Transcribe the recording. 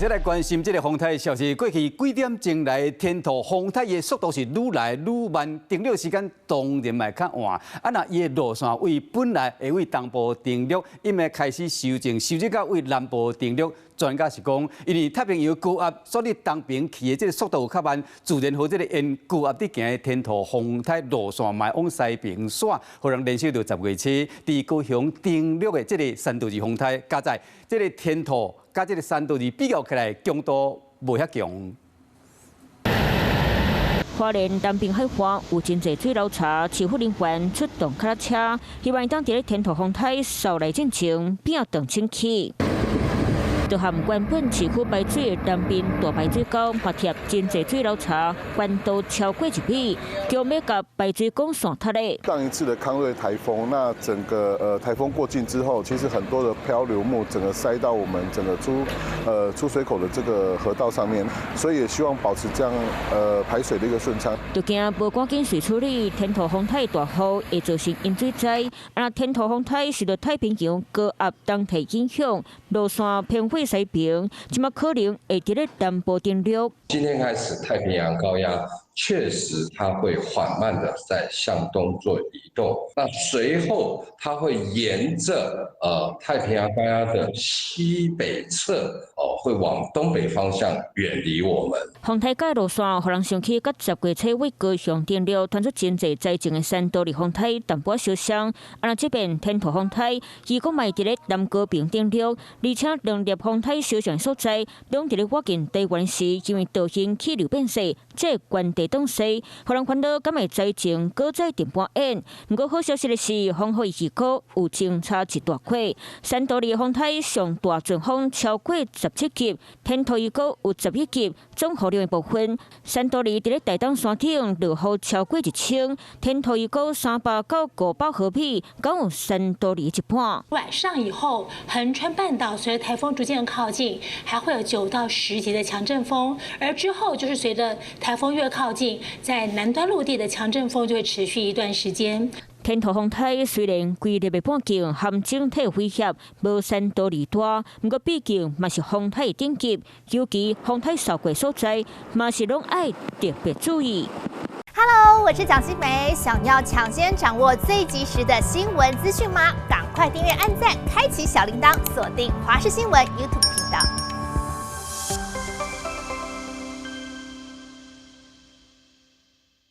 再來關心這个風颱消息，過去幾點鐘來天兔風颱的速度是愈來愈慢，登陸時間當然嘛會較晚。啊，若伊的路線對本來會對東部登陸，伊會開始修正，修正到對南部登陸。專家是講，因為太平洋高壓，所以東邊去的這个速度較慢，自然予這个沿高壓佇行的天兔風颱路線嘛往西邊徙，予人聯想到10月初佇高雄登陸的這个山道士風颱，佳哉這个天兔佮這个山道士比較起來，強度無遐強。花蓮南爿海岸有真濟水流柴，市府人員出動腳踏車，希望當佇咧天兔風颱掃來進前變斷清氣。就和原本市區排水的南爿大排水溝發現真濟水流柴，懸高超過1米，橋尾共排水管線塌咧。上一次的康瑞颱風，那整個颱風過境之後，其實很多的漂流木整個塞到我們整個出水口的這個河道上面，所以也希望保持這樣排水的一個順暢。就驚無趕緊水處理，天兔風颱大雨會造成淹水災。啊，天兔風颱受到太平洋高壓東退影響，路線偏回西邊，這馬可能會佇咧南部登陸。今天開始，太平洋高壓確實它會緩慢的在向東做移動，那隨後它會沿着太平洋高壓的西北側哦，會往東北方向遠離我們。風颱改路線，予人想起佮10月初對高雄登陸，傳出真濟災情的山多利風颱淡薄相像。啊，若這遍天兔風颱，預估嘛會佇咧南高屏登陸，而且兩粒風颱相像所在，攏佇咧倚近台灣時，因為導向氣流變細，這原地轉西，予人煩惱，敢會災情閣再重搬演。毋過好消息的是，風雨預估有相差一大塊。山多利風颱上大陣風超過17級，天兔預估有11級，總雨量的部分，山多利佇咧台東山頂落雨超過1000，天兔預估300到500毫米，敢有山多利一半。晚上以後，恆春半島隨著颱風逐漸靠近，還會有9到10級的強陣風，而之後就是隨著颱風越靠近，在南端陸地的強陣風就會持續一段時間。天兔風颱雖然規粒的半徑含整體威脅無山多利大，毋過畢竟嘛是風颱等級，尤其風颱掃過所在，嘛是攏愛特別注意。 Hello，我是蔣新梅，想要搶先掌握最及時的新聞資訊嗎？趕快訂閱、按讚、開啟小鈴鐺，鎖定華視新聞 YouTube 頻道。